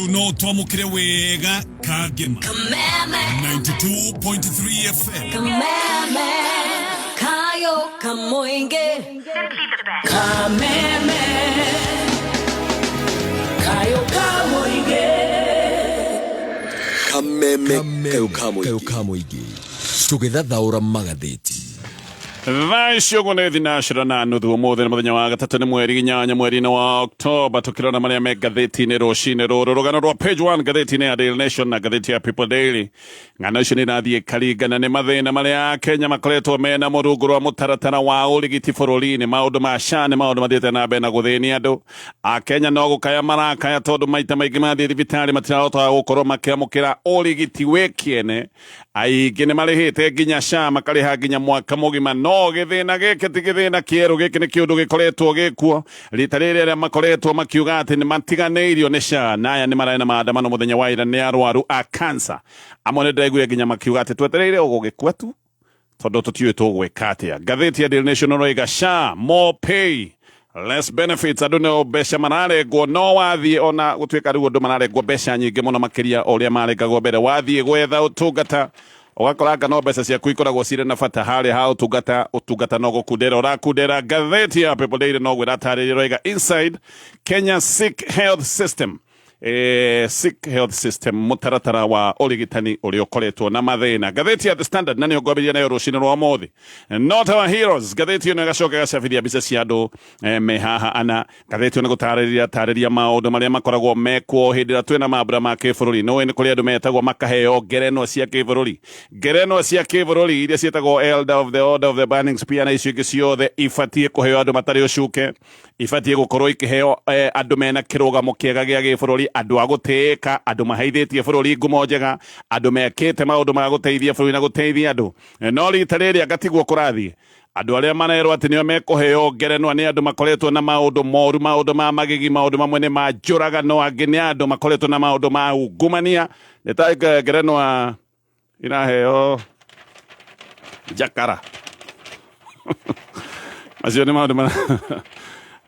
No twamũkĩre wega Kangema 92.3 FM. Kameme kayo kamoinge Kameme kayo kamoinge. Kameme kayo ka mũingĩ tũgĩthathaũra magathĩti. Thaa icio ũguo nĩ thinacera na nuthu. Ũmũthĩ nĩ mũthenya wa gatatũ, nĩ mweri 8 mweri-inĩ wa Oktoba. Tũkĩrora marĩa me ngathĩti-inĩ rũcinĩ rũrũ, rũgano rwa page 1 ngathĩti-inĩ ya Daily Nation na ngathĩti ya People Daily, ng'ano icio nĩ irathiĩ ikaringana nĩ mathĩna marĩa Kenya makoretwo mena mũrungu rwa mũtaratara wa ũrigiti bũrũri-inĩ. Maũndũ ma SHA nĩ maũndũ mathiĩte na mbere na gũthĩnia andũ Akenya. No gũkaya marakaya tondũ maita maingĩ mathiĩ thibitarĩ matirahota gũkorwo makĩamũkĩra ũrigiti wĩ kĩene. Aingĩ nĩ marĩhĩte nginya SHA, makarĩha nginya mwaka mũgima. No gĩthĩna gĩkĩ ti gĩthĩna kĩerũ, gĩkĩ nĩ kĩũndũ gĩkoretwo gĩkuo. Rita rĩrĩ arĩa makoretwo makiuga atĩ nĩ matiganĩirio nĩ SHA na aya nĩ mararĩ na maandamano mũthenya wa ira nĩ arwaru a cancer. Amwe nĩ ndĩraiguire nginya makiuga atĩ twetereire o gũgĩkua tu tondũ tũtiũĩ tũgwĩka atĩa. Ngathĩti ya Daily Nation ĩroiga SHA more pay, less benefits. Andũ nĩ mbeca mararengwo, no wathiĩ ona gũtuĩka rĩu andũ mararengwo mbeca nyingĩ mũno makĩria o ũrĩa marengagwo mbere, wathiĩ gwetha ũtungata ũgakoranga no mbeca ciaku ikoragwo cirĩ na bata harĩa ha ũtungata. Ũtungata no gũkundera ũrakundera. Ngathĩti ya People Daily no gwĩratarĩria, ĩroiga inside Kenya sick health system, sick health system, mũtaratara wa ũrigitani ũrĩa ũkoretwo na mathĩna. Ngathĩti ya The Standard na nĩyo ngwambĩrĩria nayo rũcinĩ rwa ũmũthĩ, not our heroes. Ngathĩti ĩno ĩgacoka ĩgacabithia mbica cia andũ me haha ana. Ngathĩti ĩno nĩ gũtarĩria tarĩria maũndũ marĩa makoragwo mekwo hĩndĩ ĩrĩa twĩna mambura ma kĩbũrũri. Nĩũĩ nĩ kũrĩ andũ metagwo makaheo ngerenwa cia kĩbũrũri, ngerenwa cia kĩbũrũri iria ciĩtagwo Elder of the Order of the Burning Spear na icio ingĩ ciothe ibatiĩ kũheo andũ matarĩ ũcuke, ibatiĩ gũkorwo ikĩheo andũ mena kĩrũgamo kĩega gĩa gĩbũrũri, andũ a gũtĩĩka, andũ maheithĩtie bũrũri ngumo njega, andũ mekĩte maũndũ ma gũteithia bũrũri na gũteithia andũ. No rita rĩrĩ angatiguo kũrathiĩ. Andũ arĩa marerwo atĩ nĩo mekũheo ngerenwa nĩ andũ makoretwo na maũndũ moru, maũndũ ma magigi, maũndũ mamwe nĩ ma njũragano, angĩ nĩ andũ makoretwo na maũndũ ma ungumania. Nĩ ta ngerenwa iraheo njakara. Macio nĩ maũndũ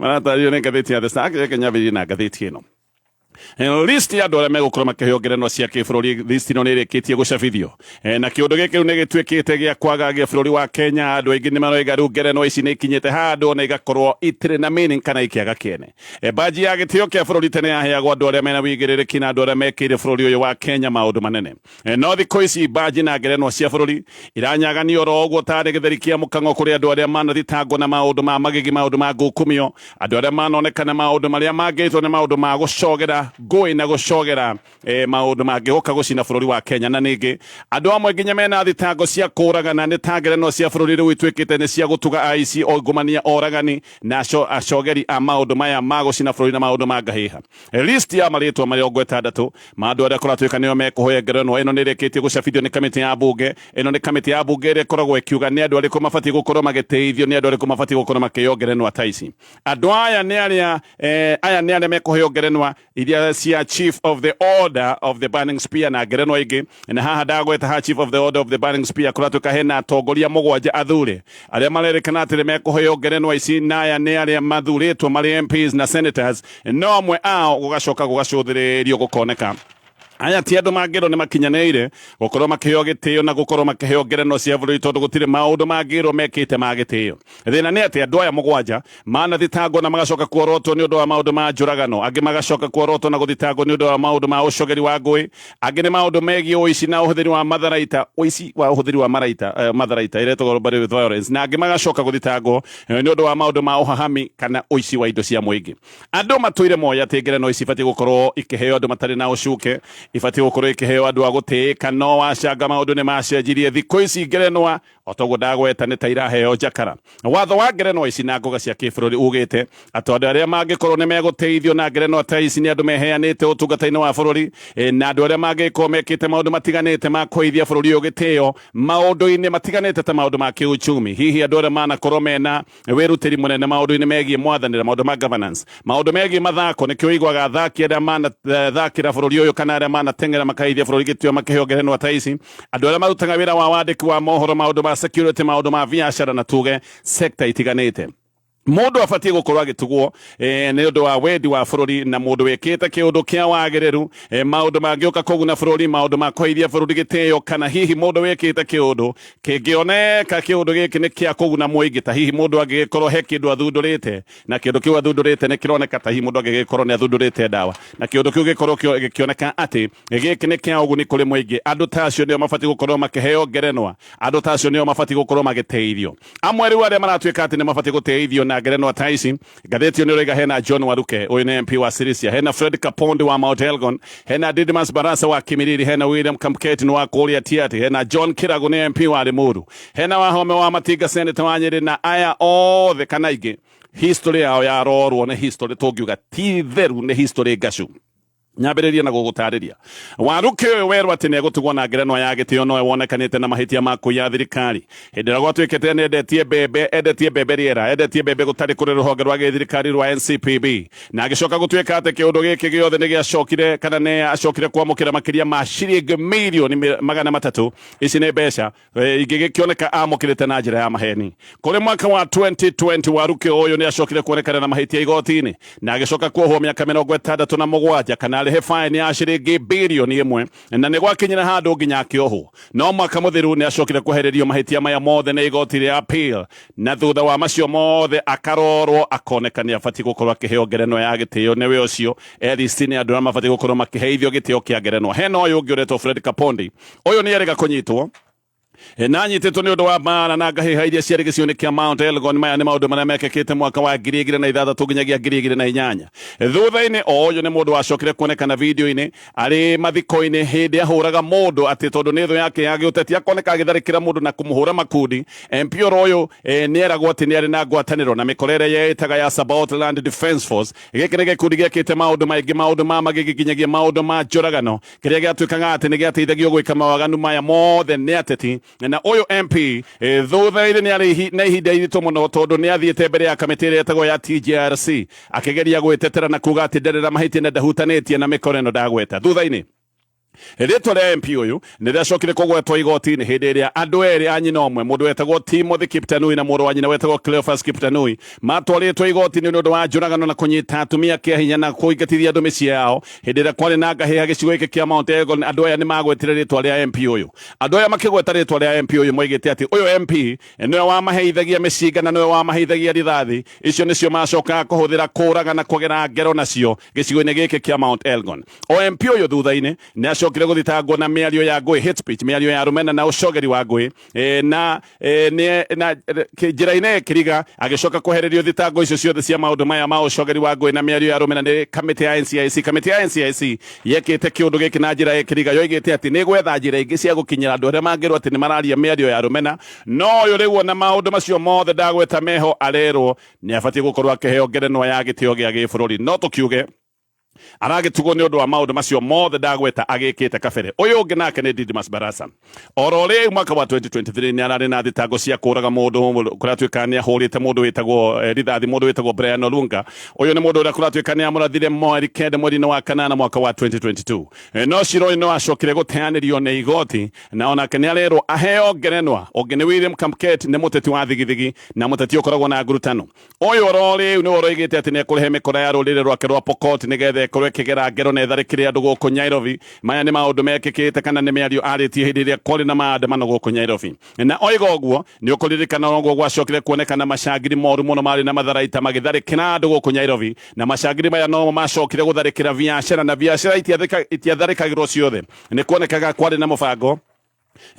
maratarĩrio nĩ ngathĩti ya The Star. Reke nyambĩrĩrie na ngathĩti ĩno. List ya andũ arĩa megũkorwo makĩheo ngerenwa cia kĩbũrũri, list ĩno nĩ ĩrĩkĩtie gũcabithio. Na kĩũndũ gĩkĩ rĩu nĩ gĩtuĩkĩte gĩa kwagagia bũrũri wa Kenya. Andũ aingĩ nĩ maroiga rĩu ngerenwa ici nĩ ikinyĩte handũ ona igakorwo itirĩ na meaning kana ikĩaga kĩene. Baji ya gĩtĩo kĩa bũrũri tene yaheagwo andũ arĩa mena wĩigĩrĩrĩki na andũ arĩa mekĩire bũrũri ũyũ wa Kenya maũndũ manene. No thikũ ici mbanji na ngerenwa cia bũrũri iranyaganio oro ũguo tarĩ gĩtheri kĩa mũkang'o kũrĩ andũ arĩa manathitangwo na maũndũ ma magigi, maũndũ ma ngukumio, andũ arĩa manonekana maũndũ marĩa mangĩtwo nĩ maũndũ ma gũcogera ngũĩ na gũcogera maũndũ mangĩũka gũcina bũrũri wa Kenya. Na ningĩ andũ amwe nginya mena thitango cia kũragana. Nĩ ta ngerenwa cia bũrũri rĩu ituĩkĩte nĩ cia gũtuga aici, ongumania, oragani na acogeri a maũndũ maya ma gũcina bũrũri na maũndũ ma ngahĩha. List ya marĩtwa 60 ma andũ arĩa kũratuĩka nĩo mekũheo ngerenwa ĩno nĩ ĩrĩkĩtie gũcabithio nĩ kamĩtĩ ya mbunge. Ĩno nĩ kamĩtĩ ya mbunge ĩrĩa ĩkoragwo ĩkiuga nĩ andũ arĩkũ mabatiĩ gũkorwo magĩteithio, nĩ andũ arĩkũ mabatiĩ gũkorwo makĩheo ngerenwa ta ici. Andũ aya nĩ arĩa aya nĩ arĩa mekũheo ngerenwa iria cia Chief of the Order of the Burning Spear na ngerenwa ingĩ. Na haha ndagweta ha Chief of the Order of the Burning Spear, kũratuĩka hena atongoria 7 athure arĩa marerĩkana atĩ nĩ mekũheo ngerenwa ici, na aya nĩ arĩa mathurĩtwo marĩ MPs na senators. No amwe ao gũgacoka gũgacũthĩrĩrio gũkoneka aya ti andũ mangĩrwo nĩ makinyanĩire gũkorwo makĩheo gĩtĩo na gũkorwo makĩheo ngerenwa cia bũrũri, tondũ gũtirĩ maũndũ mangĩrwo mekĩte ma gĩtĩo. Thĩna nĩ atĩ andũ aya 7 manathitangwo na magacoka kuorotwo nĩ ũndũ wa maũndũ ma njũragano, angĩ magacoka kuorotwo na gũthitangwo nĩ ũndũ wa maũndũ ma ũcogeri wa ngũĩ, angĩ nĩ maũndũ megiĩ ũici na ũhũthĩri wa matharaita, ũici wa ũhũthĩri wa matharaita ĩrĩa ĩtagwo robbery with violence, na angĩ magacoka gũthitangwo nĩ ũndũ wa maũndũ ma ũhahami kana ũici wa indo cia mũingĩ. Andũ matũire moĩ atĩ ngerenwa ici ibatiĩ gũkorwo ikĩheo andũ matarĩ na ũcuke, ibatiĩ gũkorwo ikĩheo andũ a gũtĩĩka. No wacanga maũndũ nĩ macenjirie. Thikũ ici ngerenwa o toguo ndagweta nĩ ta iraheo njakara. Watho wa ngerenwa ici na ngoga cia kĩbũrũri ugĩte atĩ andũ arĩa mangĩkorwo nĩ megũteithio na ngerenwa ta ici nĩ andũ meheanĩte ũtungata-inĩ wa bũrũri, na andũ arĩa mangĩkorwo mekĩte maũndũ matiganĩte ma kũheithia bũrũri ũyũ gĩtĩo maũndũ-inĩ matiganĩte ta maũndũ ma kĩuchumi, hihi andũ arĩa manakorwo mena wĩrutĩri mũnene maũndũ-inĩ megiĩ mwathanĩre, maũndũ ma governance, maũndũ megiĩ mathako. Nĩkĩo ũiguaga athaki arĩa manathakĩra bũrũri ũyũ kana arĩa manateng'era makaheithia bũrũri gĩtĩo makĩheo ngerenwa ta ici, andũ arĩa marutaga wĩra wa wandĩki wa mohoro, maũndũ ma security, maũndũ ma biacara na tuge sector itiganĩte. Mundu abatie gukorwo agitugwo ni undu wa wendi wa bururi na mundu wikite kiundu kia wagiriru, maundu mangiuka kuguna bururi, maundu ma kuheithia bururi gitio, kana hihi mundu wikite kiundu kingioneka kiundu giki ni kia kuguna muingi, ta hihi mundu angigikorwo he kindu athundurite na kindu kiu athundurite ni kironeka, ta hihi mundu angigikorwo ni athundurite ndawa na kiundu kiu gikorwo gikioneka ati giki ni kia uguni kuri muingi. Andu ta acio nio mabati gukorwo makiheo ngerenwa, andu ta acio nio mabati gukorwo magiteithio. Amwe riu aria maratuika ati ni mabati guteithio na ngerenwa ta ici, ngathĩti ĩyo nĩ ĩroiga hena John Waruke, ũyũ nĩ MP wa Sirisia, hena Fred Kapondi wa Mount Elgon, hena Didmus Barasa wa Kimiriri, hena William Kamketi wa kũrĩa Tiaty, hena John Kiragu nĩ MP wa Limuru, hena Wahome wa Matinga Senator wa Nyĩrĩ, na aya othe kana ingĩ history yao yarorwo nĩ history tũngiuga ti theru, nĩ history ngacu. Nyambĩrĩrie na gũgũtarĩria Waruke ũyũ werwo atĩ nĩegũtugwo na ngerenwa ya gĩtĩo nowe wonekanĩte na mahĩtia ma kũiya thirikari hĩndĩ ĩrĩa gwatuĩkĩte nĩ endetie mbembe, endetie mbembe rĩera, endetie mbembe gũtarĩ kũrĩ rũhonge rwa gĩthirikari rwa NCPB, na agĩcoka gũtuĩka atĩ kĩũndũ gĩkĩ gĩothe nĩ gĩacokire kana nĩ acokire kwamũkĩra makĩria ma ciringi mirioni 300. Ici nĩ mbeca ingĩgĩkĩoneka amũkĩrĩte na njĩra ya maheni. Kũrĩ mwaka wa 2020 Waruke ũyũ nĩ acokire kuonekana na mahĩtia igoti-inĩ na agĩcoka kuohwo mĩaka 67 kana arĩhe fine ya ciringi 1 birioni, na nĩ gwakinyire handũ nginya akĩohwo. No mwaka mũthiru nĩ acokire kwehererio mahĩtia maya mothe nĩ igoti rĩa appeal, na thutha wa macio mothe akarorwo akoneka nĩ abatiĩ gũkorwo akĩheo ngerenwa ya gĩtĩo. Nĩwe ũcio e list-inĩ ya andũ arĩa mabatiĩ gũkorwo makĩheithio gĩtĩo kĩa ngerenwa. Hena ũyũ ũngĩ ũretwo Fred Kapondi, ũyũ nĩ erĩga kũnyitwo na anyitĩtwo nĩ ũndũ wa mbara na ngahĩha iria ciarĩ gĩcigo-inĩ kĩa Mount Elgon. Maya nĩ maũndũ marĩa mekĩkĩte mwaka wa 2006 nginyagia 2008. Thutha-inĩ o ũyũ nĩ mũndũ wacokire kuonekana video-inĩ arĩ mathiko-inĩ hĩndĩ ahũraga mũndũ atĩ tondũ nĩ thũ yake ya gĩũteti, akoneka agĩtharĩkĩra mũndũ na kũmũhũra makundi. MP oro ũyũ nĩ eragwo atĩ nĩ arĩ na ngwatanĩro na mĩkora ĩrĩa yeĩtaga ya Sabaot Land Defence Force. Gĩkĩ nĩ gĩkundi gĩekĩte maũndũ maingĩ, maũndũ ma magigi nginyagia maũndũ ma njũragano, kĩrĩa gĩatuĩkaga atĩ nĩ gĩateithagio gwĩka mawaganu maya mothe nĩ ateti. Na ũyũ MP thutha-inĩ nĩ arĩ na ihinda iritũ mũno tondũ nĩ athiĩte mbere ya kamĩtĩ ĩrĩa ĩtagwo ya TJRC akĩgeria gwĩtetera na kuga atĩ ndarĩ na mahĩtia na ndahutanĩtie na mĩkora ĩno ndagweta. Thutha-inĩ rĩtwa rĩa MP ũyũ nĩ rĩacokire kũgwetwo igoti-inĩ hĩndĩ ĩrĩa andũ erĩ a nyina ũmwe, mũndũ wetagwo Timothy Kiptanui na mũrũ wa nyina wetagwo Cleophas Kiptanui, matwarĩtwo igoti-inĩ nĩ ũndũ wa njũragano na kũnyita atumia kĩa hinya na kũingatithia andũ mĩciĩ yao hĩndĩ ĩrĩa kwarĩ na ngahĩha gĩcigo gĩkĩ kĩa Mount Elgon. Andũ aya nĩ magwetire rĩtwa rĩa MP ũyũ. Andũ aya makĩgweta rĩtwa rĩa MP ũyũ moigĩte atĩ ũyũ MP nĩwe wamaheithagia mĩcinga na nĩwe wamaheithagia rithathi icio nĩcio macokaga kũhũthĩra kũraga na kũgera ngero nacio gĩcigo-inĩ gĩkĩ kĩa Mount Elgon. O MP ũyũ thutha-inĩ nĩ acokire gũthitangwo na mĩario ya ngũĩ, hate speech, mĩario ya rũmena na ũcogeri wa ngũĩ, na na njĩra-inĩ kĩriga agĩcoka kwehererio thitango icio ciothe cia maũndũ maya ma ũcogeri wa ngũĩ na mĩario ya rũmena nĩ kamĩtĩ ya NCIC. Kamĩtĩ ya NCIC yekĩte kĩũndũ gĩkĩ na njĩra ya kĩriga, yoigĩte atĩ nĩ gwetha njĩra ingĩ cia gũkinyĩra andũ arĩa mangĩrwo atĩ nĩ mararia mĩario ya rũmena. No ũyũ rĩu ona maũndũ macio mothe ndagweta meho, arerwo nĩ abatiĩ gũkorwo akĩheo ngerenwa ya gĩtĩo gĩa gĩbũrũri. No tũkiuge aragĩtugwo nĩ ũndũ wa maũndũ macio mothe ndagweta agĩkĩte kabere. Ũyũ ũngĩ nake nĩ Didmus Barasa. Oro rĩu mwaka wa 2023 nĩ ararĩ na thitango cia kũraga mũndũ, kũratuĩka nĩ ahũrĩte mũndũ wĩtagwo rithathi, mũndũ wĩtagwo Brian Olunga. Ũyũ nĩ mũndũ ũrĩa kũratuĩka nĩ amũrathire mweri 9 mweri-inĩ wa kanana mwaka wa 2022. No cira ũyũ nĩ wacokire gũteanĩrio nĩ igoti na onake nĩ arerwo aheo ngerenwa. Ũngĩ nĩ William Kamket, nĩ mũteti wa thigithigi na mũteti ũkoragwo na ngurutano. Ũyũ oro rĩu nĩ ũroigĩte atĩ nĩ ekũrehe mĩkora ya rũrĩrĩ rwake rwa Pokot nĩgetha ĩkorwo ĩkĩgera ngero na ĩtharĩkĩre andũ gũkũ Nairobi. Maya nĩ maũndũ mekĩkĩte kana nĩ mĩario arĩtie hĩndĩ ĩrĩa kwarĩ na maandamano gũkũ Nairobi. Na oiga ũguo nĩ ũkũririkana ũguo gwacokire kuonekana macangiri moru mũno marĩ na matharaita magĩtharĩkĩra andũ gũkũ Nairobi, na macangiri maya nomo macokire gũtharĩkĩra biacara, na biacara itiatharĩkagĩrwo ciothe, nĩ kuonekaga kwarĩ na mũbango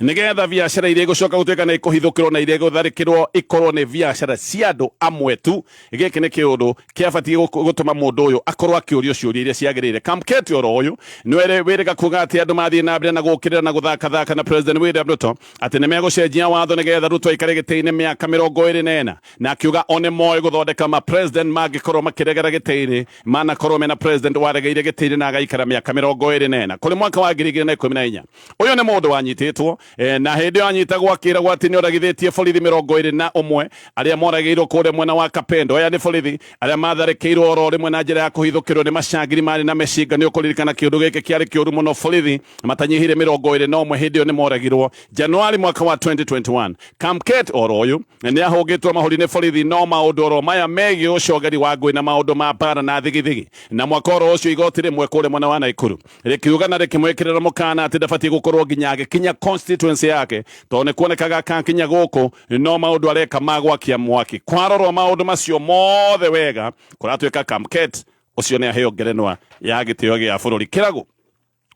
nigetha biacara iria igũcoka gũtuĩka nĩ ikũhithũkĩrwo na iria igũtharĩkĩrwo ikorwo nĩ biacara cia andũ amwe tu. Gĩkĩ nĩ kĩũndũ kĩabatiĩ gũtũma mũndũ ũyũ akorwo akĩũrio ciũria iria ciagĩrĩire. Kamketi oro ũyũ nĩwe wĩrĩga kuga atĩ andũ mathiĩ na mbere na gũkĩrĩra na gũthakathaka na President William Ruto atĩ nĩ megũcenjia watho nĩgetha Ruto aikare gĩtĩ-inĩ mĩaka 24, na akiuga o nĩ moĩ gũthondeka ma president mangĩkorwo makĩregera gĩtĩ-inĩ, manakorwo mena president waregeire gĩtĩ-inĩ na agaikara mĩaka 24. Kũrĩ mwaka wa 2014 ũyũ nĩ mũndũ wanyitĩtwo. anyitwo na hĩndĩ ĩyo anyitagwo akĩragwo atĩ nĩ oragithĩtie borithi 21 arĩa moragĩirwo kũrĩa mwena wa Kapendo. Aya nĩ borithi arĩa matharĩkĩirwo oro rĩmwe na njĩra ya kũhithũkĩrwo nĩ macangiri marĩ na mĩcinga. Nĩ ũkũririkana kĩũndũ gĩkĩ kĩarĩ kĩũru mũno, borithi matanyihire 21 hĩndĩ ĩyo nĩ moragirwo Januari mwaka wa 2021. Kamket oro ũyũ nĩ ahũngĩtwo mahũri nĩ borithi no maũndũ oro maya megiĩ ũcogeri wa ngũĩ na maũndũ ma mbara na thigithigi. Na mwaka oro ũcio igoti rĩmwe kũrĩa mwena wa Naikuru rĩkiuga na rĩkĩmwĩkĩrĩra mũkana atĩ ndabatiĩ gũkorwo nginya agĩkinya constituency yake tondũ nĩ kuonekaga akakinya gũkũ no maũndũ areka ma gwakia mwaki. Kwarorwo maũndũ macio mothe wega, kũratuĩka Kamket ũcio nĩ aheo ngerenwa ya gĩtĩo gĩa bũrũri. Kĩragu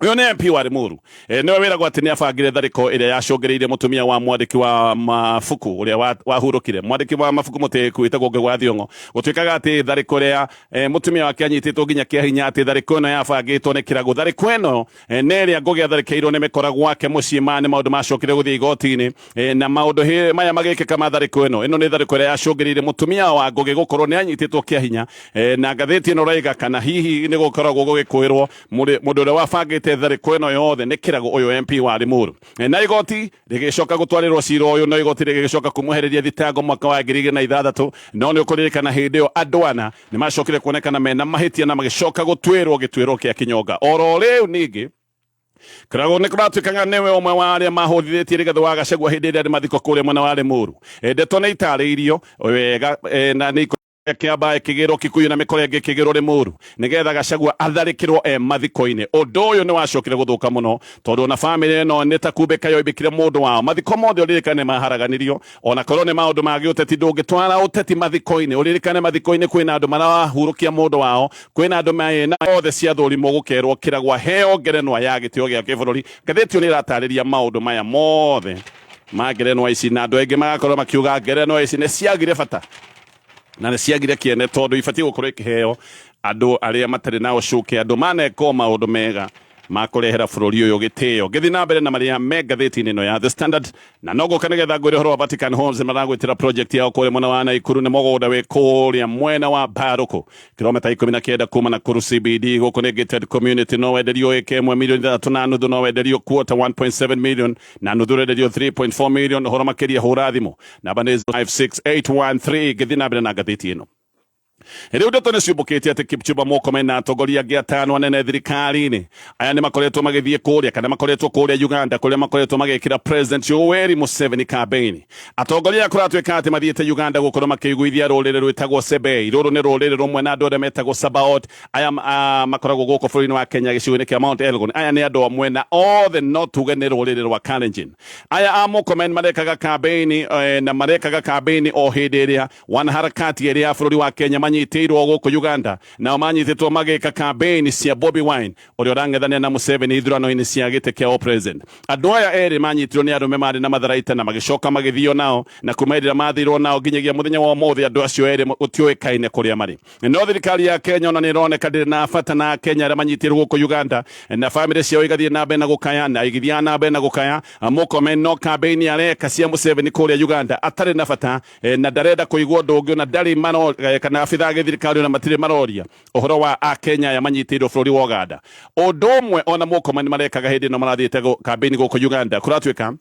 uyu nĩ MP wa Limuru, nĩwe wĩragwo atĩ nĩ abangire tharĩko ĩrĩa yacũngĩrĩirie mũtumia wa mwandĩki wa mabuku ũrĩa wahurũkire, mwandĩki wa mabuku mũtĩĩku wĩtagwo Ngugi wa Thiong'o. Gũtuĩkaga atĩ tharĩko ĩrĩa mũtumia wake anyitĩtwo nginya kĩa hinya, atĩ tharĩko ĩno yabangĩtwo nĩ Kĩragu. Tharĩko ĩno nĩ ĩrĩa Ngugi atharĩkĩirwo nĩ mĩkora gwake mũciĩ. Maya nĩ maũndũ macokire gũthiĩ igoti-inĩ, na maũndũ maya magĩkĩka ma tharĩko ĩno. Ĩno nĩ tharĩko ĩrĩa yacũngĩrĩirie mũtumia wa Ngugi gũkorwo nĩ anyitĩtwo kĩa hinya, na ngathĩti ĩno raiga kana hihi nĩ gũkoragwo gũgĩkwĩrwo mũndũ ũrĩa wabangĩte tharĩko ĩno yothe nĩ Kĩragu ũyũ MP wa Limuru. Na igoti rĩgĩcoka gũtwarĩrwo cira ũyũ, no igoti rĩgĩcoka kũmwehereria thitango mwaka wa 2006. No nĩ ũkũririkana hĩndĩ ĩyo andũ ana nĩ macokire kuonekana mena mahĩtia na magĩcoka gũtuĩrwo gĩtuĩro kĩa kĩnyonga. Oro rĩu ningĩ Kĩragu nĩ kũratuĩkaga nĩwe ũmwe wa arĩa mahũthithĩtie Rigathĩ wa Gachagua hĩndĩ ĩrĩa arĩ mathiko kũrĩa mwena wa Limuru. Ndeto nĩ itarĩirio wega, na nĩ kĩamba ĩkĩgĩrwo Kikuyu na mĩkora ĩngĩ ĩkĩgĩrwo Limuru nĩgetha Gachagua atharĩkĩrwo e mathiko-inĩ. Ũndũ ũyũ nĩ wacokire gũthũka mũno tondũ ona bamĩrĩ ĩno nĩ ta kumbĩka yoimbĩkire mũndũ wao. Mathiko mothe ũririkane maharaganirio, ona korwo nĩ maũndũ ma gĩũteti ndũngĩtwara ũteti mathiko-inĩ. Ũririkane mathiko-inĩ kwĩna andũ marahurũkia mũndũ wao, kwĩna andũ mena othe ciathũrimwo gũkerwo Kĩragu aheo ngerenwa ya gĩtĩo gĩa kĩbũrũri. Ngathĩti ĩyo nĩ ĩratarĩria maũndũ maya mothe ma ngerenwa ici, na andũ aingĩ magakorwo makiuga ngerenwa ici nĩ ciagire bata na nĩ ciagire kĩene tondũ ibatiĩ gũkorwo ikĩheo andũ arĩa matarĩ na ũcuke, andũ manekwo maũndũ mega ma kũrehera bũrũri ũyũ gĩtĩo. Ngĩthiĩ na mbere na marĩa me ngathĩti-inĩ ĩno ya The Standard, na no ngũka nĩgetha ngwĩre ũhoro wa Vatican Homes. Maragwĩtĩra project yao kũrĩa mwena wa Naikuru, nĩ mũgũnda wĩ kũrĩa mwena wa Mbarũkũ, kilomita 19 kuma Nakuru CBD. Gũkũ nĩ gated community, no wenderio ĩka ĩmwe milioni 3.5, no wenderio quarter 1.7 million na nuthu ũrenderio 3.4 million. Ũhoro makĩria hũra thimũ namba nĩ 56813. Ngĩthiĩ na mbere na ngathĩti ĩno, rĩu ndeto nĩ ciũmbũkĩte atĩ Kipchumba Murkomen na atongoria angĩ atano anene thirikari-inĩ aya nĩ makoretwo magĩthiĩ kũrĩa kana makoretwo kũrĩa Uganda kũrĩa makoretwo magĩkĩra President Yoweri Museveni campaign. Atongoria aya kũratuĩka atĩ mathiĩte Uganda gũkorwo makĩiguithia rũrĩrĩ rwĩtagwo Sebei. Rũrũ nĩ rũrĩrĩ rũmwe na andũ arĩa metagwo Sabaot, aya makoragwo gũkũ bũrũri-inĩ wa Kenya gĩcigo-inĩ kĩa Mount Elgon. Aya nĩ andũ amwe na othe no tuge nĩ rũrĩrĩ rwa Kalenjin. Aya a Murkomen marekaga campaign, na marekaga campaign o hĩndĩ ĩrĩa wanaharakati erĩ a bũrũri wa Kenya manyitĩirwo gũkũ Uganda, nao manyitĩtwo magĩka campaign cia Bobi Wine ũrĩa ũrang'ethanĩra na Museveni ithurano-inĩ cia gĩtĩ kĩa president. Andũ aya erĩ manyitirwo nĩ arũme marĩ na matharaita na magĩcoka magĩthio nao, na kuma ĩrĩa mathirwo nao nginyagia mũthenya wa ũmũthĩ andũ acio erĩ gũtiũĩkaine kũrĩa marĩ. No thirikari ya Kenya ona nĩ ĩroneka ndĩrĩ na bata na Kenya arĩa manyitĩirwo gũkũ Uganda, na bamĩrĩ ciao igathiĩ na mbere na gũkaya na igĩthiaga na mbere na gũkaya. Murkomen no campaign areka cia Museveni kũrĩa Uganda atarĩ na bata, na ndarenda kũigua ũndũ ũngĩ, ona ndarĩ kana abithaa a gĩthirikari ona matirĩ maroria ũhoro wa Akenya aya manyitĩirwo bũrũri wa Uganda. Ũndũ ũmwe ona Murkomen marekaga hĩndĩ ĩno marathiĩte campaign gũkũ Uganda, kũratuĩka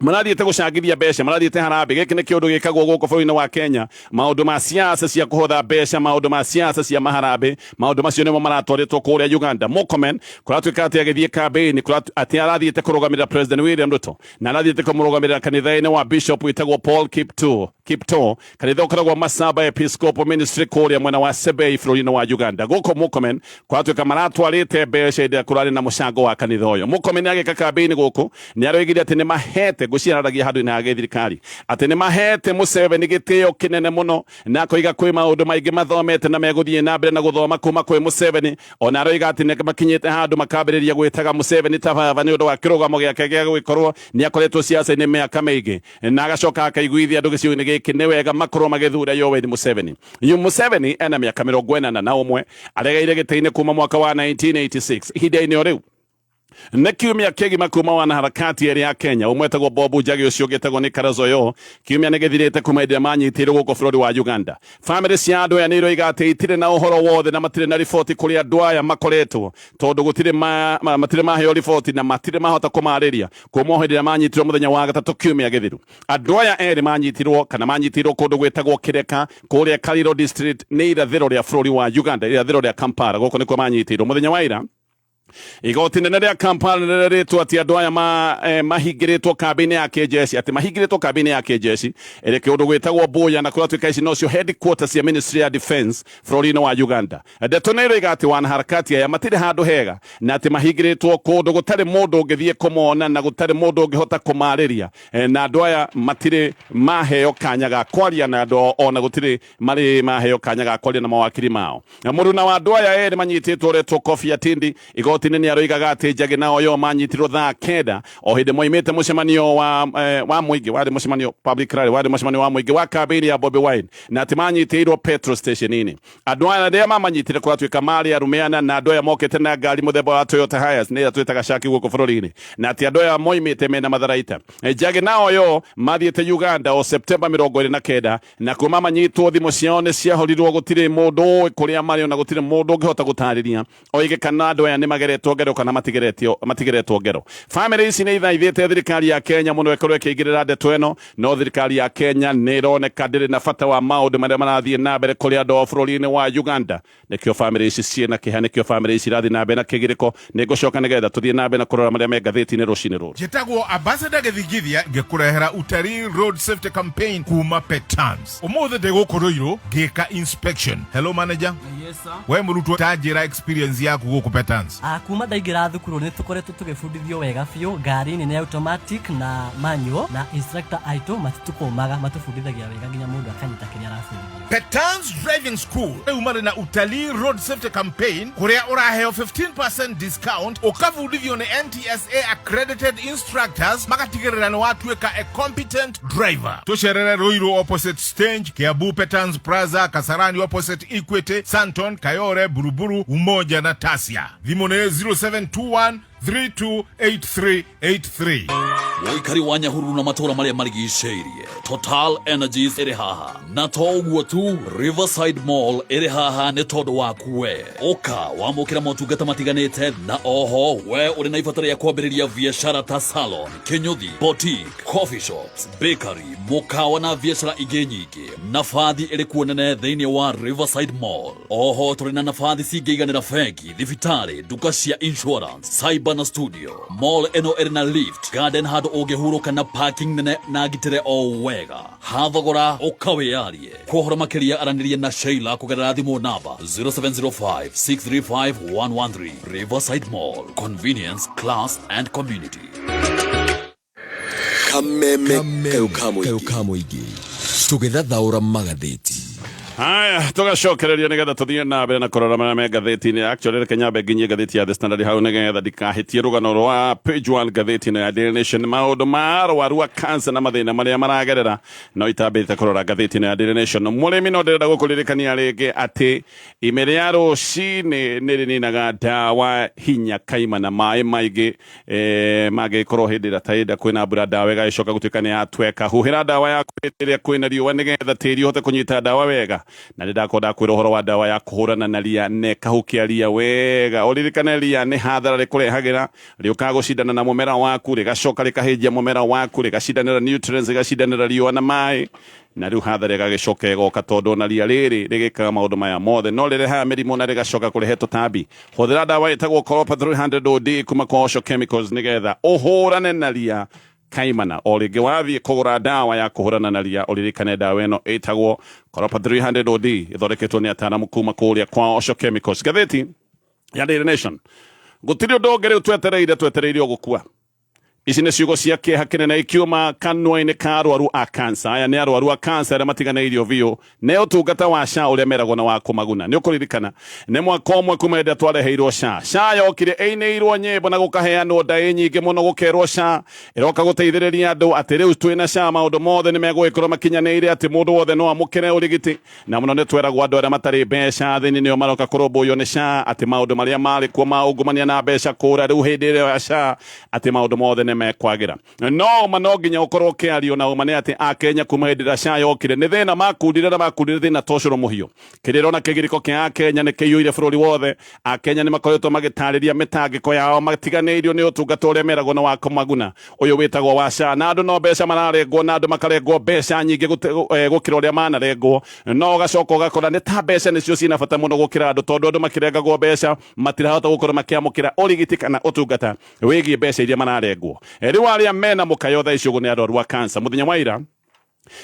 marathiĩte gũcangithia mbeca, marathiĩte harambee. Gĩkĩ nĩ kĩũndũ gĩkagwo gũkũ bũrũri-inĩ wa Kenya, maũndũ ma siasa cia kũhotha mbeca, maũndũ ma siasa cia maharambee, maũndũ macio nĩmo maratwarĩtwo kũrĩa Uganda. Murkomen kũratuĩka atĩ agĩthiĩ campaign atĩ arathiĩte kũrũgamĩrĩra President William Ruto, na arathiĩte kũmũrũgamĩrĩra kanitha-inĩ wa Bishop wĩtagwo Paul Kipto, kanitha ũkoragwo Masaba Episcopal Ministry kũrĩa mwena wa Sebei bũrũri-inĩ wa Uganda. Gũkũ Murkomen kũratuĩka maratwarĩte mbeca hĩndĩ ĩrĩa kũrarĩ na mũcango wa kanitha ũyũ. Murkomen agĩka campaign gũkũ nĩ aroigire atĩ nĩ mahete, ngũciararagia handũ-inĩ ha gĩthirikari, atĩ nĩ mahete Museveni gĩtĩo kĩnene mũno, na akoiga kwĩ maũndũ maingĩ mathomete na megũthiĩ na mbere na gũthoma kuma kwĩ Museveni. Ona aroiga atĩ nĩ makinyĩte handũ makambĩrĩria gwĩtaga Museveni ta baba nĩ ũndũ wa kĩrũgamo gĩake gĩa gũgĩkorwo nĩ akoretwo siasa-inĩ mĩaka mĩingĩ, na agacoka akaiguithia andũ gĩcigo-inĩ gĩkĩ nĩ wega makorwo magĩthura Yoweri Museveni. Yu Museveni ena mĩaka 81, aregeire gĩtĩ-inĩ kuma mwaka wa 1986. Ihinda-inĩ o rĩu Nĩ kiumia kĩgima kuma wanaharakati erĩ a Kenya, ũmwe etagwo Bob Njagi, ũcio ũngĩ etagwo nĩ Karazoyo. Kiumia nĩ gĩthirĩte kuma hĩndĩ ĩrĩa manyitĩirwo gũkũ bũrũri wa Uganda. Bamĩrĩ cia andũ aya nĩ iroiga atĩ itirĩ na ũhoro wothe na matirĩ na riboti kũrĩa andũ aya makoretwo, tondũ gũtirĩ matirĩ maheo riboti na matirĩ mahota kũmarĩria kuma o hĩndĩ ĩrĩa manyitirwo mũthenya wa gatatũ kiumia gĩthiru. Andũ aya erĩ manyitirwo kana manyitĩirwo kũndũ gwĩtagwo Kireka kũrĩa Kaliro district nĩ irathĩro rĩa bũrũri wa Uganda, irathĩro rĩa Kampala. Gũkũ nĩkuo manyitĩirwo mũthenya wa ira. Igoti nene rĩa Kampala nĩrĩrĩtwo atĩ andũ aya mahingĩrĩtwo kambĩ-inĩ ya kĩjeshi, atĩ mahingĩrĩtwo kambĩ-inĩ ya kĩjeshi ĩrĩ kĩũndũ gwĩtagwo Buya, na kũratuĩka ici nocio headquarters cia Ministry ya Defense bũrũri-inĩ wa Uganda. Ndeto nĩ ĩroiga atĩ wanaharakati aya matirĩ handũ hega na atĩ mahingĩrĩtwo kũndũ gũtarĩ mũndũ ũngĩthiĩ kũmona na gũtarĩ mũndũ ũngĩhota kũmarĩria, na andũ aya matirĩ maheo kanya ga kwaria na andũ, ona gũtirĩ marĩ maheo kanya ga kwaria na mawakiri mao. Na mũruna wa andũ aya erĩ manyitĩtwo ũretwo Kofi Atindi igoti-inĩ nĩ aroigaga atĩ Njagi na Oyo manyitirwo thaa 9 o hĩndĩ moimĩte mũcemanio wa mũingĩ, warĩ mũcemanio public rally, warĩ mũcemanio wa mũingĩ wa kambĩini ya Bobi Wine, na atĩ manyitĩirwo petrol station-inĩ. Andũ aya rĩrĩa mamanyitire kũratuĩka marĩ arũme ana, na andũ aya mokĩte na ngari mũthemba wa Toyota Hiace, nĩ ĩrĩa twĩtaga Shaki gũkũ bũrũri-inĩ, na atĩ andũ aya moimĩte mena matharaita. Njagi na Oyo mathiĩte Uganda o Septemba 29, na kuma manyitwo thimũ ciao nĩ ciahorirwo, gũtirĩ mũndũ ũĩ kũrĩa marĩ, ona gũtirĩ mũndũ ũngĩhota gũtarĩria oige kana andũ aya nĩ mageretwo ngero kana matigeretwo ngero. Bamĩrĩ ici nĩ ithaithĩte thirikari ya Kenya mũno ĩkorwo ĩkĩingĩrĩra ndeto ĩno, no thirikari ya Kenya nĩ ĩroneka ndĩrĩ na bata wa maũndũ marĩa marathiĩ na mbere kũrĩ andũ a bũrũri-inĩ wa Uganda. Nĩkĩo bamĩrĩ ici ciĩna kĩeha, nĩkĩo bamĩrĩ ici irathiĩ na mbere na kĩgirĩko. Nĩ ngũcoka nĩgetha tũthiĩ na mbere na kũrora marĩa me ngathĩti-inĩ rũcinĩ rũrũ. Njĩtagwo Ambassador Gĩthingithia, ngĩkũrehera Utalii Road Safety Campaign kuma Petans. Ũmũthĩ ndĩ gũkũ Ruiru ngĩka inspection. Hello manager. Yes sir. We mũrutwo, ta njĩra experience yaku gũkũ Petans. Kuma ndaingĩra thukuru nĩ tũkoretwo tũgĩbundithio wega biũ. Ngari nĩ automatic na manual, na instructor aitũ matitũkũmaga, matũbundithagia wega nginya mũndũ akanyita kĩrĩa arabundithio. Petans Driving School rĩu marĩ na Utalii Road Safety Campaign kũrĩa ũraheo 15% discount, ũkabundithio nĩ NTSA accredited instructors, magatigĩrĩra nĩ watuĩka a competent driver. Tũcerere Ruiru opposite stage, Kiambu Petans Plaza, Kasarani opposite Equity, Santon, Kayore, Buruburu, Umoja na Tasia. Thimũ nĩ 0721 328383. Mũikari wa Nyahururu na matũũra marĩa marigicĩirie, Total Energies ĩrĩ haha, na to ũguo tu, Riverside Mall ĩrĩ haha nĩ tondũ waku we. Ũka wamũkĩra motungata matiganĩte, na oho we ũrĩ na ibata rĩa kwambĩrĩria biacara ta salon, kĩnyũthi, boutique, coffee shops, bakery, mũkawa na biacara ingĩ nyingĩ. Nabathi ĩrĩ kuo nene thĩinĩ wa Riverside Mall. Oho tũrĩ na nabathi cingĩiganĩra bengi, thibitarĩ, nduka cia insurance, cyber na studio. Mall ĩno ĩrĩ na lift, garden handũ ũngĩhurũka na parking nene na ngitĩre o wega. Hathogora ũkawĩyarie. Kwa ũhoro makĩria aranĩria na Sheila kũgerera thimũ namba 0705 635 113. Riverside Mall, convenience, class and community. Kameme kayo ka mũingĩ tũgĩthathaũra magathĩti. Haya, tũgacokereria nĩgetha tũthiĩ na mbere na kũrora marĩa me ngathĩti-inĩ. Actually, reke nyambe nginyie ngathĩti ya The Standard hau nĩgetha ndikahĩtie rũgano rwa page 1 ngathĩti-inĩ ya Daily Nation, maũndũ ma arwaru a cancer na mathĩna marĩa maragerera, no itambĩte kũrora ngathĩti-inĩ ya Daily Nation. Mũrĩmi, no ndĩrenda gũkũririkania rĩngĩ atĩ ime rĩa rũcinĩ nĩ rĩninaga ndawa hinya kaima na maĩ maingĩ, mangĩkorwo hĩndĩ ĩrĩa ta ĩrĩa kwĩna mbura, ndawa ĩgagĩcoka gũtuĩka nĩ yatweka. Huhĩra ndawa yaku hĩndĩ ĩrĩa kwĩna riũa nĩgetha tĩri ũhote kũnyita ndawa wega. Na nĩ ndakorwo ndakwĩra ũhoro wa ndawa ya kũhũrana na ria na ĩkahukia ria wega. Ũririkane ria nĩ hathara rĩkũrehagĩra, rĩũkaga gũcindana na mũmera waku, rĩgacoka rĩkahĩnjia mũmera waku, rĩgacindanĩra nutrients, rĩgacindanĩra riũa na maĩ, na rĩu hathara ĩgagĩcoka ĩgoka, tondũ ona ria rĩrĩ rĩgĩkaga maũndũ maya mothe no rĩrehaga mĩrimũ na rĩgacoka kũrehe tũtambi. Hũthĩra ndawa ĩtagwo Coropa 300 OD kuma kwa Osho Chemicals nĩgetha ũhũrane na ria kaimana. O rĩngĩ wathiĩ kũgũra ndawa ya kũhũrana na ria, ũririkane ndawa ĩno ĩtagwo Coropa 300 OD, ĩthondeketwo nĩ ataaramu kuma kũrĩa kwa Osho Chemicals. Ngathĩti ya Daily Nation, gũtirĩ ũndũ ũngĩ rĩu twetereire, twetereire o gũkua. Ici nĩ ciugo cia kĩeha kĩnene ikiuma kanua-inĩ ka arwaru a kansa. Aya nĩ arwaru a kansa arĩa matiganĩirio biũ nĩ ũtungata wa SHA ũrĩa meragwo na wa kũmaguna. Nĩ ũkũririkana nĩ mwaka ũmwe kuma hĩndĩ ĩrĩa twareheirwo SHA. SHA yokire ĩinĩirwo nyĩmbo na gũkaheanwo ndaĩ nyingĩ mũno gũkerwo SHA ĩroka gũteithĩrĩria andũ atĩ rĩu twĩna SHA maũndũ mothe nĩ megũgĩkorwo makinyanĩire atĩ mũndũ wothe no amũkĩre ũrigiti. Na mũno nĩ tweragwo andũ arĩa matarĩ mbeca thĩinĩ nĩo maroka kũrũmbũiyo nĩ SHA atĩ maũndũ marĩa marĩ kuo ma ungumania na mbeca kũra rĩu hĩndĩ ĩrĩa ya SHA atĩ maũndũ mothe nĩ mekwagĩra. No ũma no nginya ũkorwo ũkĩario na ũma nĩ atĩ Akenya kuma hĩndĩ ĩrĩa SHA yokire nĩ thĩna makundire na makundire thĩna ta ũcũrũ mũhiũ. Kĩrĩro na kĩgirĩko kĩa Akenya nĩ kĩiyũire bũrũri wothe. Akenya nĩ makoretwo magĩtarĩria mĩtangĩko yao matiganĩirio nĩ ũtungata ũrĩa meragwo nĩ wa kũmaguna ũyũ wĩtagwo wa SHA. Na andũ no mbeca mararengwo na andũ makarengwo mbeca nyingĩ gũkĩra ũrĩa manarengwo. No ũgacoka ũgakora nĩ ta mbeca nĩcio ciĩna bata mũno gũkĩra andũ tondũ andũ makĩrengagwo mbeca matirahota gũkorwo makĩamũkĩra ũrigiti kana ũtungata wĩgiĩ mbeca iria mararengwo. Rĩu arĩa mena mũkayo thaa ici ũguo nĩ arwaru a cancer. Mũthenya wa ira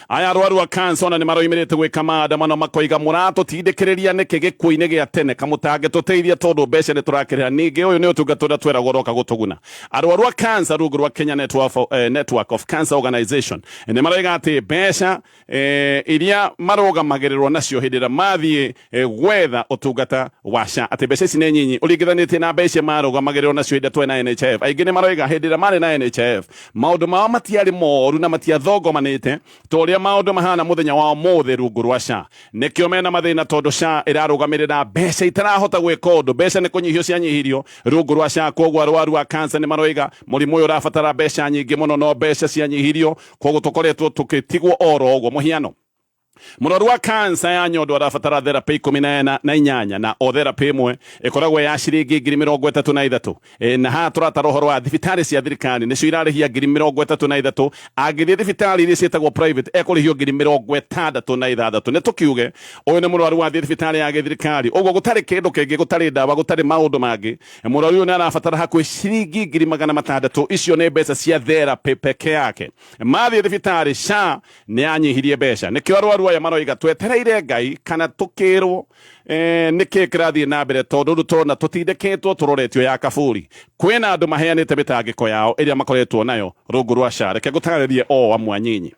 aya arwaru a cancer ona nĩ maroimĩrĩte gwĩka maandamano makoiga mũratũtindĩkĩrĩria nĩkĩ gĩkuũ-inĩ gĩa tene kamũtangĩtũteithia tondũ mbeca nĩ tũrakĩrĩha. Ningĩ ũyũ nĩ ũtungata ũrĩa tweragwo ũroka gũtũguna. Arwaru a cancer rungu rwa Kenya Network of Cancer Organization nĩ maroiga atĩ mbeca iria marũgamagĩrĩrwo nacio hĩndĩ ĩrĩa mathiĩ gwetha ũtungata wa SHA atĩ mbeca ici nĩ nyinyi ũringithanĩtie na mbeca marũgamagĩrĩrwo nacio hĩndĩ ĩrĩa twarĩ na NHIF. Aingĩ nĩ maroiga hĩndĩ ĩrĩa marĩ na NHIF maũndũ mao matiarĩ moru na matiathongomanĩte ta ũrĩa maũndũ mahana mũthenya wa ũmũthĩ rungu rwa SHA. Nĩkĩo mena mathĩna tondũ SHA ĩrarũgamĩrĩra mbeca itarahota gwĩka ũndũ. Mbeca nĩ kũnyihio cianyihirio rungu rwa SHA, koguo arwaru a cancer nĩ maroiga mũrimũ ũyũ ũrabatara mbeca nyingĩ mũno no mbeca cianyihirio, koguo tũkoretwo tũgĩtigwo oro ũguo. Mũhiano, mũrwaru wa cancer ya nyondo arabatara therapy 18 na o therapy ĩmwe ĩkoragwo ya ciringi 33,000. Na haha tũratara ũhoro wa thibitarĩ cia thirikari nĩcio irarĩhia 33,000. Angĩthiĩ thibitarĩ iria ciĩtagwo private ekũrĩhio 66,000. Nĩ tũkiuge ũyũ nĩ mũrwaru wathiĩ thibitarĩ ya gĩthirikari, ũguo gũtarĩ kĩndũ kĩngĩ, gũtarĩ ndawa, gũtarĩ maũndũ mangĩ, mũrwaru ũyũ nĩ arabatara hakuhĩ ciringi 600,000. Icio nĩ mbeca cia therapy peke yake. Mathiĩ thibitarĩ SHA nĩ yanyihirie mbeca. Nĩkĩo arwaru aya maroiga twetereire Ngai kana tũkĩrwo nĩkĩ kĩrathiĩ na mbere tondũ rĩu tũrona tũtindĩkĩtwo tũroretio ya kaburi. Kwĩna andũ maheanĩte mĩtangĩko yao ĩrĩa makoretwo nayo rungu rwa SHA. Reke ngũtarĩrie o amwe anyinyi.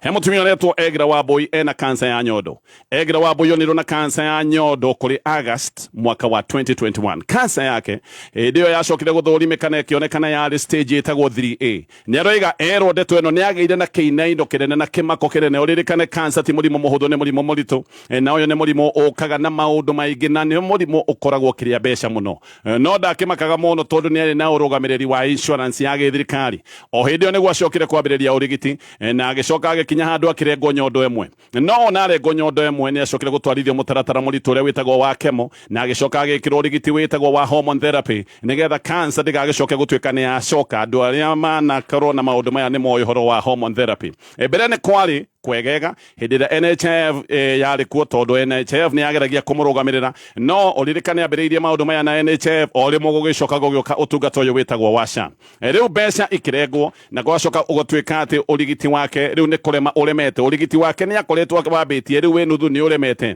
He mũtumia ũretwo Egira Wambui ena cancer ya nyondo. Egira Wambui onirwo na cancer ya nyondo kũrĩ August mwaka wa 2021. Cancer yake hĩndĩ ĩyo yacokire gũthũrimĩka na ĩkĩonekana yarĩ stage ĩtagwo 3A. Nĩ aroiga erwo ndeto ĩno nĩ agĩire na kĩinaino kĩnene na kĩmako kĩnene. Ũririkane cancer ti mũrimũ mũhũthũ, nĩ mũrimũ mũritũ, na ũyũ nĩ mũrimũ ũkaga na maũndũ maingĩ na nĩ mũrimũ ũkoragwo ũkĩrĩa mbeca mũno. No ndakĩmakaga mũno tondũ nĩ arĩ na ũrũgamĩrĩri wa insurance ya gĩthirikari. O hĩndĩ ĩyo nĩguo acokire kwambĩrĩria ũrigiti na agĩcoka agĩkinya handũ akĩrengwo nyondo ĩmwe. No ona arengwo nyondo ĩmwe nĩ acokire gũtwarithio mũtaratara mũritũ ũrĩa wĩtagwo wa chemo na agĩcoka agĩkĩrwo ũrigiti wĩtagwo wa hormone therapy nĩgetha cancer ndĩgagĩcoke gũtuĩka nĩ yacoka. Andũ arĩa manakorwo na maũndũ maya nĩ moĩ ũhoro wa hormone therapy. Mbere nĩ kwarĩ kwegega hĩndĩ ĩrĩa NHIF yarĩ kuo tondũ NHIF nĩ yageragia kũmũrũgamĩrĩra, no ũririkane ambĩrĩirie maũndũ maya na NHIF o rĩmwe gũgĩcoka gũgĩũka ũtungata ũyũ wĩtagwo wa SHA. Rĩu mbeca ikĩrengwo na gwacoka gũtuĩka atĩ ũrigiti wake rĩu nĩ kũrema ũremete. Ũrigiti wake nĩ akoretwo wambĩtie rĩu wĩ nuthu nĩ ũremete.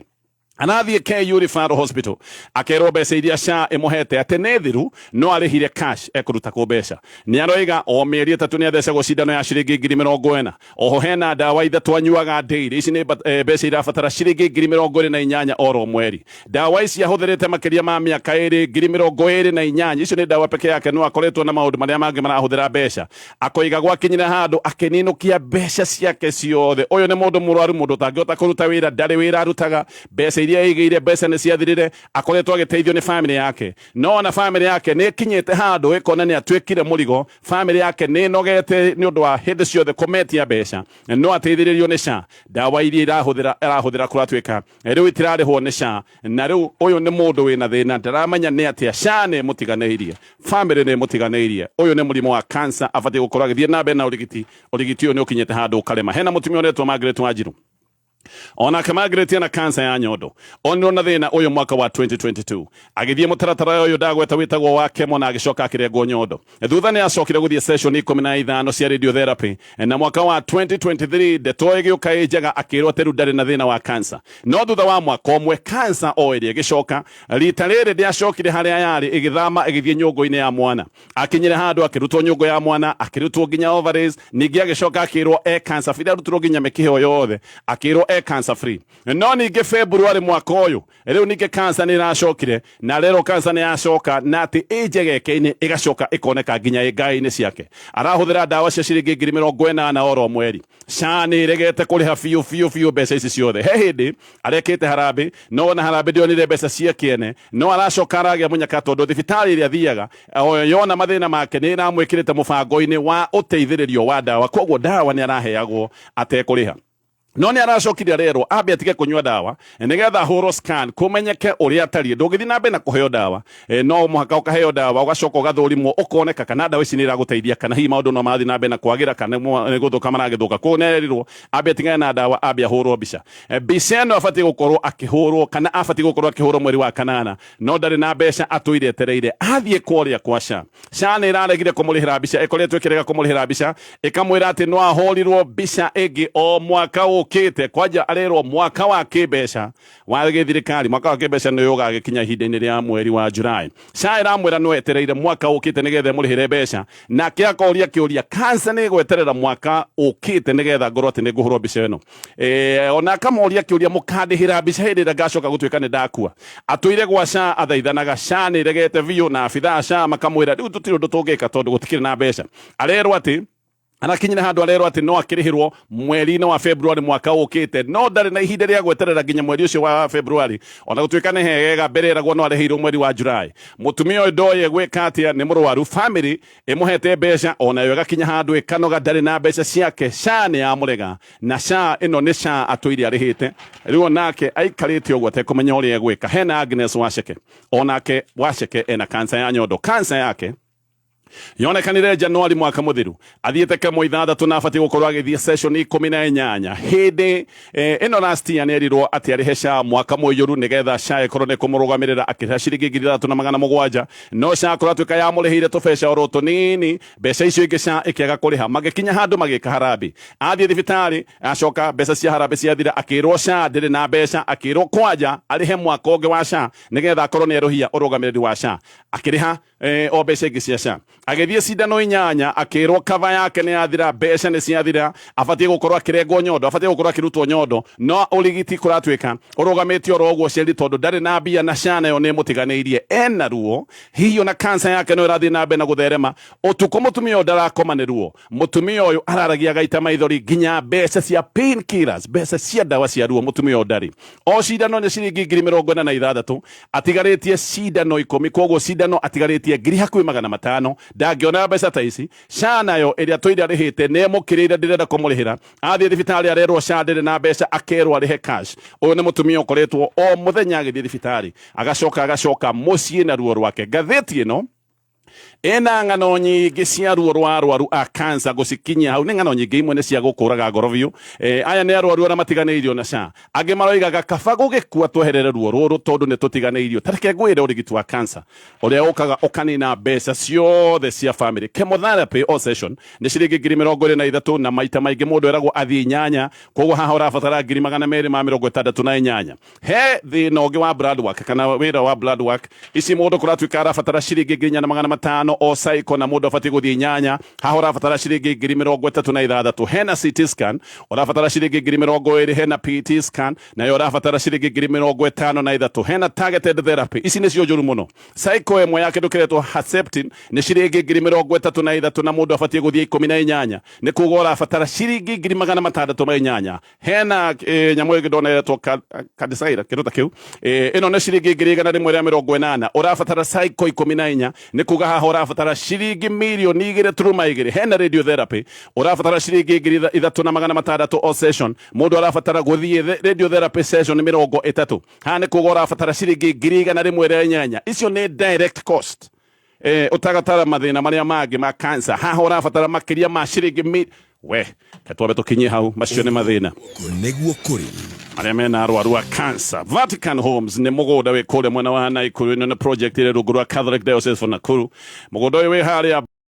Arathiĩ KU Referral Hospital akerwo mbeca iria SHA ĩmũhete atĩ nĩ thiru no arĩhire cash ekũruta kũ mbeca. Nĩ aroiga o mĩeri 3 nĩ athecagwo cindano ya ciringi 40,000. Oho hena ndawa 3 anyuaga daily. Ici nĩ mbeca irabatara ciringi 28,000 oro mweri. Ndawa ici ahũthĩrĩte makĩria ma mĩaka 2 28,000. Icio nĩ ndawa peke yake, no akoretwo na maũndũ marĩa mangĩ marahũthĩra mbeca. Akoiga gwakinyire handũ akĩninũkia mbeca ciake ciothe. Ũyũ nĩ mũndũ mũrwaru, mũndũ ũtangĩhota kũruta wĩra, ndarĩ wĩra arutaga, mbeca iria aigĩire mbeca nĩ ciathirire. Akoretwo agĩteithio nĩ family yake, no ona family yake nĩ ĩkinyĩte handũ ĩkona nĩ atuĩkire mũrigo. Family yake nĩ ĩnogete nĩ ũndũ wa hĩndĩ ciothe kũmetia mbeca, no ateithĩrĩrio nĩ SHA. Ndawa iria arahũthĩra kũratuĩka rĩu itirarĩhwo nĩ SHA, na rĩu ũyũ nĩ mũndũ wĩna thĩna, ndaramenya nĩ atĩa. SHA nĩ ĩmũtiganĩirie, family nĩ ĩmũtiganĩirie. Ũyũ nĩ mũrimũ wa cancer, abatiĩ gũkorwo agĩthiĩ na mbere na ũrigiti. Ũrigiti ũyũ nĩ ũkinyĩte handũ ũkarema. Hena mũtumia ũretwo Margaret Wanjiru. Onake Margaret ena kansa ya nyondo, onirwo na thĩna ũyũ mwaka wa 2022, agĩthiĩ mũtaratara ũyũ ndagweta wĩtagwo wa kemo na agĩcoka akĩrengwo nyondo. Thutha nĩ acokire gũthiĩ session 15 cia radiotherapy, na mwaka wa 2023 ndeto ĩgĩũka ĩ njega, akĩrwo atĩ rĩu ndarĩ na thĩna wa kansa. No thutha wa mwaka ũmwe kansa o ĩrĩa ĩgĩcoka. Rita rĩrĩ ndĩacokire harĩa yarĩ, ĩgĩthama ĩgĩthiĩ nyũngũ-inĩ ya mwana. Akinyire handũ akĩrutwo nyũngũ ya mwana, akĩrutwo nginya ovaries, ningĩ agĩcoka akĩrwo e cancer free, arutirwo nginya mĩkiha ĩyo yothe, akĩrwo e cancer free. No ningĩ February mwaka ũyũ rĩu ningĩ cancer nĩ ĩracokire, na rero cancer nĩ yacoka na atĩ ĩ njegeke-inĩ, ĩgacoka ĩkoneka nginya ĩ ngai-inĩ ciake. Arahũthĩra ndawa cia ciringi 80,000 oro mweri. SHA nĩ ĩregete kũrĩha biũ biũ biũ mbeca ici ciothe. He hĩndĩ arekĩte harambĩ, no ona harambĩ ndĩonire mbeca cia kĩene, no aracoka aragĩa mũnyaka tondũ thibitarĩ ĩrĩa athiaga o yona mathĩna make nĩ ĩramwĩkĩrĩte mũbango-inĩ wa ũteithĩrĩrio wa ndawa, koguo ndawa nĩ araheagwo atekũrĩha. No nĩ aracokire arerwo ambe atige kũnyua ndawa nĩgetha ahũrwo scan kũmenyeke ũrĩa atariĩ. Ndũngĩthiĩ na mbere na kũheo ndawa, no mũhaka ũkaheo ndawa ũgacoka ũgathũrimwo ũkoneka kana ndawa ici nĩ iragũteithia, kana hihi maũndũ no marathiĩ na mbere na kwagĩra kana nĩ gũthũka maragĩthũka. Koguo nĩ arerirwo ambe atigane na ndawa, ambe ahũrwo mbica. Mbica ĩno abatiĩ gũkorwo akĩhũrwo kana abatiĩ gũkorwo akĩhũrwo mweri wa kanana, no ndarĩ na mbeca, atũire etereire athiĩ kũrĩa kwa SHA. SHA nĩ ĩraregire kũmũrĩhĩra mbica, ĩkoretwo ĩkĩrega kũmũrĩhĩra mbica, ĩkamwĩra atĩ no ahũrirwo mbica ĩngĩ o mwaka ũkĩte. Kwanja arerwo mwaka wa kĩmbeca wa gĩthirikari, mwaka wa kĩmbeca nĩ ũgagĩkinya ihinda-inĩ rĩa mweri wa Julai. SHA ĩramwĩra no etereire mwaka ũkĩte nĩgetha ĩmũrĩhĩre mbeca, nake akoria kĩũria, kansa nĩ ĩgweterera mwaka ũkĩte nĩgetha ngorwo atĩ nĩ ngũhũrwo mbica ĩno? Ona akamoria kĩũria, mũkandĩhĩra mbica hĩndĩ ĩrĩa ngacoka gũtuĩka nĩ ndakua? Atũire gwa SHA athaithanaga, SHA nĩ ĩregete biũ, na abithaa a SHA makamwĩra rĩu tũtirĩ ũndũ tũngĩka tondũ gũtikĩrĩ na mbeca. Arerwo atĩ arakinyire handũ arerwo atĩ no akĩrĩhĩrwo mweri-inĩ wa February mwaka ũkĩte, no ndarĩ na ihinda rĩa gweterera nginya mweri ũcio wa February, ona gũtuĩka nĩ hegega mbere eragwo no arĩhĩirwo mweri wa July. Mũtumia ũyũ ndoĩ gwĩka atĩa, nĩ mũrwaru, family ĩmũhete mbeca onayo ĩgakinya handũ ĩkanoga, ndarĩ na mbeca ciake. SHA nĩ yamũrega, na SHA ĩno nĩ SHA atũire arĩhĩte. Rĩu onake aikarĩte ũguo atekũmenya ũrĩa egwĩka. Hena Agnes Waceke, onake Waceke ena kansa ya nyondo. Kansa yake yonekanire Januari mwaka mũthiru, athiĩte kemo 6 na abatiĩ gũkorwo agĩthiĩ session 18. Hĩndĩ ĩno last year nĩerirwo atĩ arĩhe SHA mwaka mũiyũru nĩgetha SHA ĩkorwo nĩ kũmũrũgamĩrĩra, akĩrĩha ciringi 3,700, no SHA kũratuĩka yamũrĩhĩire tũbeca oro tũnini, mbeca icio ingĩ SHA ĩkĩaga kũrĩha. Magĩkinya handũ magĩka harambĩ, athiĩ thibitarĩ, acoka mbeca cia harambĩ ciathira, akĩrwo SHA ndĩrĩ na mbeca, akĩrwo kwanja arĩhe mwaka ũngĩ wa SHA nĩgetha akorwo nĩ erũhia ũrũgamĩrĩri wa SHA. Akĩrĩha o mbeca ingĩ cia SHA, agĩthiĩ cindano 8, akĩrwo cover yake nĩ yathira, mbeca nĩ ciathira, abatiĩ gũkorwo akĩrengwo nyondo, abatiĩ gũkorwo akĩrutwo nyondo, no ũrigiti kũratuĩka ũrũgamĩtio oro ũguo ceri tondũ ndarĩ na mbia, na SHA nayo nĩ ĩmũtiganĩirie. Ena ruo, hihi ona kansa yake no ĩrathiĩ na mbere na gũtherema. Ũtukũ mũtumia ũyũ ndarakoma nĩ ruo. Mũtumia ũyũ araragia gaita maithori, nginya mbeca cia pain killers, mbeca cia ndawa cia ruo mũtumia ũyũ ndarĩ. O cindano nĩ ciringi 46,000, atigarĩtie cindano 10, koguo cindano atigarĩtie ngiri hakuhĩ 500. Ndangĩona mbeca ta ici. SHA nayo ĩrĩa tũire arĩhĩte nĩ ĩmũkĩrĩire, ndĩrenda kũmũrĩhĩra. Athiĩ thibitarĩ arerwo SHA ndĩrĩ na mbeca, akerwo arĩhe cash. Ũyũ nĩ mũtumia ũkoretwo o mũthenya agĩthiĩ thibitarĩ, agacoka agacoka mũciĩ na ruo rwake. Ngathĩti ĩno ĩna ng'ano nyingĩ cia ruo rwa arwaru a kansa, gũcikinyia hau nĩ ng'ano nyingĩ, imwe nĩ cia gũkũraga ngoro biũ. Aya nĩ arwaru arĩa matiganĩirio na SHA, angĩ maroigaga kaba gũgĩkua tweherere ruo rũrũ tondũ nĩ tũtiganĩirio. Ta reke ngwĩre, ũrigiti wa kansa ũrĩa ũkaga ũkanina mbeca ciothe cia family, chemotherapy o session nĩ ciringi 23,000, na maita maingĩ mũndũ eragwo athiĩ 8, koguo haha ũrabatara 268,000. He thĩna ũngĩ wa blood work kana wĩra wa blood work ici, mũndũ kũratuĩka arabatara ciringi 4,500 o cycle, na mũndũ abatiĩ gũthiĩ 8, haha ũrabatara ciringi 36,000. Hena CT scan ũrabatara ciringi 20,000, hena PET scan nayo ũrabatara ciringi 53,000. Hena targeted therapy, ici nĩcio njũru mũno. Cycle ĩmwe ya kĩndũ kĩretwo Herceptin nĩ ciringi 33,000, na mũndũ abatiĩ gũthiĩ 18, nĩ kuga ũrabatara ciringi 608,000. Hena nyamũ ĩngĩ ndona ĩretwo Kadcyla, kĩndũ ta kĩu, ĩno nĩ ciringi 180,000, ũrabatara cycle 14, nĩ kuga haha ũrabatara ciringi 2.2 mirioni. Hena radiotherapy ũrabatara ciringi 3,600 o session, mũndũ arabatara gũthiĩ radiotherapy session 30, haha nĩ kuga ũrabatara ciringi 108,000. Icio nĩ direct cost, ũtagatara mathĩna marĩa mangĩ ma cancer. Haha ũrabatara makĩria ma ciringi. We ketwambe tũkinyie hau, macio nĩ mathĩna Nĩguo kũrĩ arĩa mena arwaru a cancer. Vatican Homes nĩ mũgũnda wĩ kũrĩa mwena wa Nakuru. Ĩno nĩ project ĩrĩ rungu rwa Catholic Diocese for Nakuru. Mũgũnda ũyũ wĩ harĩa